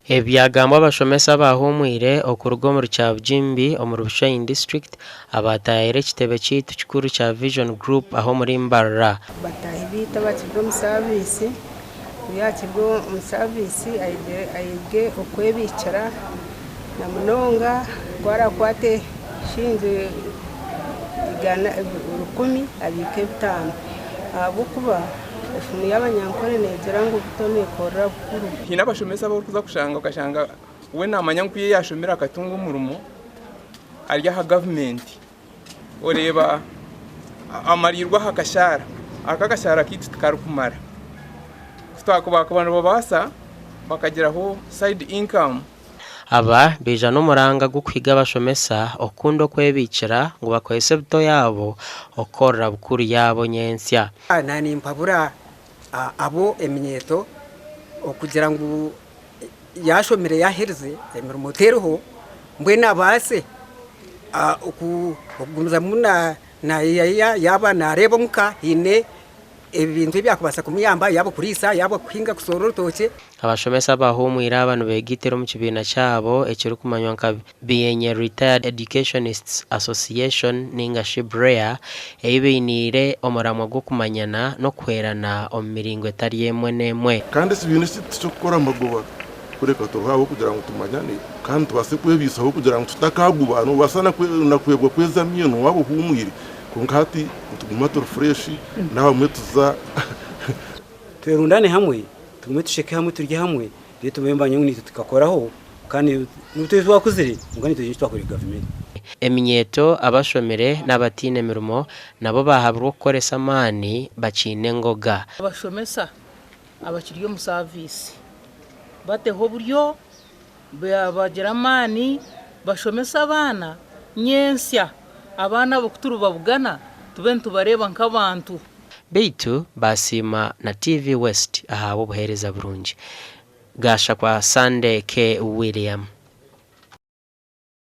Ebi byagambwa abashomesa abaahumwire okuruga omuri Kyabugimbi omuri Bushenyi District abaataayaayire ekitebe kyaitu kikuru kya Vision Group aha omuri Mbarara. Bataahi baitu abakiri omu saaviisi, ku yaakiri omu saaviisi ayege okwebiikira na munonga ku araakwate shilingi rukumi abiike bitaano ahabw'okuba Efumu y'Abanyankore neegira ngu buto neekorera bukuru. Haine abashomesa abu orikuza kushanga okashanga we naamanya ngu ku yaashomire akatunga omurimo ari aha gavumenti oreeba amariirwe aha kashaara, aka akashaara kaitu tikarikumara. Ku twakuba nibabaasa bakagiraho sayidi inkamu. Aba baija n'omuranga gw'okuhiga abashomesa okukunda okwebiikira ngu bakozese buto yaabo okukorera bukuru yaabo nyentsya. Naanimpabura abo eminyeeto okugira ngu yaashomire yaaherize emirimo teriho mbwenu abaase okugumizamu naayeyayeya yaaba naareeba omuka haine ebintu ebi arikubaasa kumuyamba yaaba kuriisa yaaba kuhinga kushoora orutookye. Abashomesa abahuumwire aba nibeegaitira omu kibiina kyabo ekirikumanywa nka Bienye Retired Educationists Association ninga shi BREA ei bainiire omuramwa gw'okumanyana n'okuhwerana omu miringo etari emwe n'emwe. Kandi ekibiina eki tiky'okukora magoba, kureka turiho ahabw'okugira ngu tumanyane kandi tubaase kwebiisaho kugira ngu tutakaguba. Noobaasa na kwebwa kweza amaino waaba ohuumwire, kwonka hati nituguma turi fureeshi n'abamwe tuza. Twerundane hamwe, tugume tusheke hamwe, turye hamwe, reero tumanye ngu naitwe tukakoraho kandi n'obu turiba twakuzire kwonka naitwe haine eki twakorera gavumenti. Eminyeeto abashomire n'abataine mirimo nabo baahabirwa okukoresa amaani bakiine engoga. Abashomesa abakiri omu saaviisi bateho oburyo bagire amaani bashomese abaana nyentsya abaana abo ku turibabugana tube nitubareeba nk'abantu. Beitu baasiima na TV West ahabw'obuheereza burungi. Gashakwa Sunday K. William.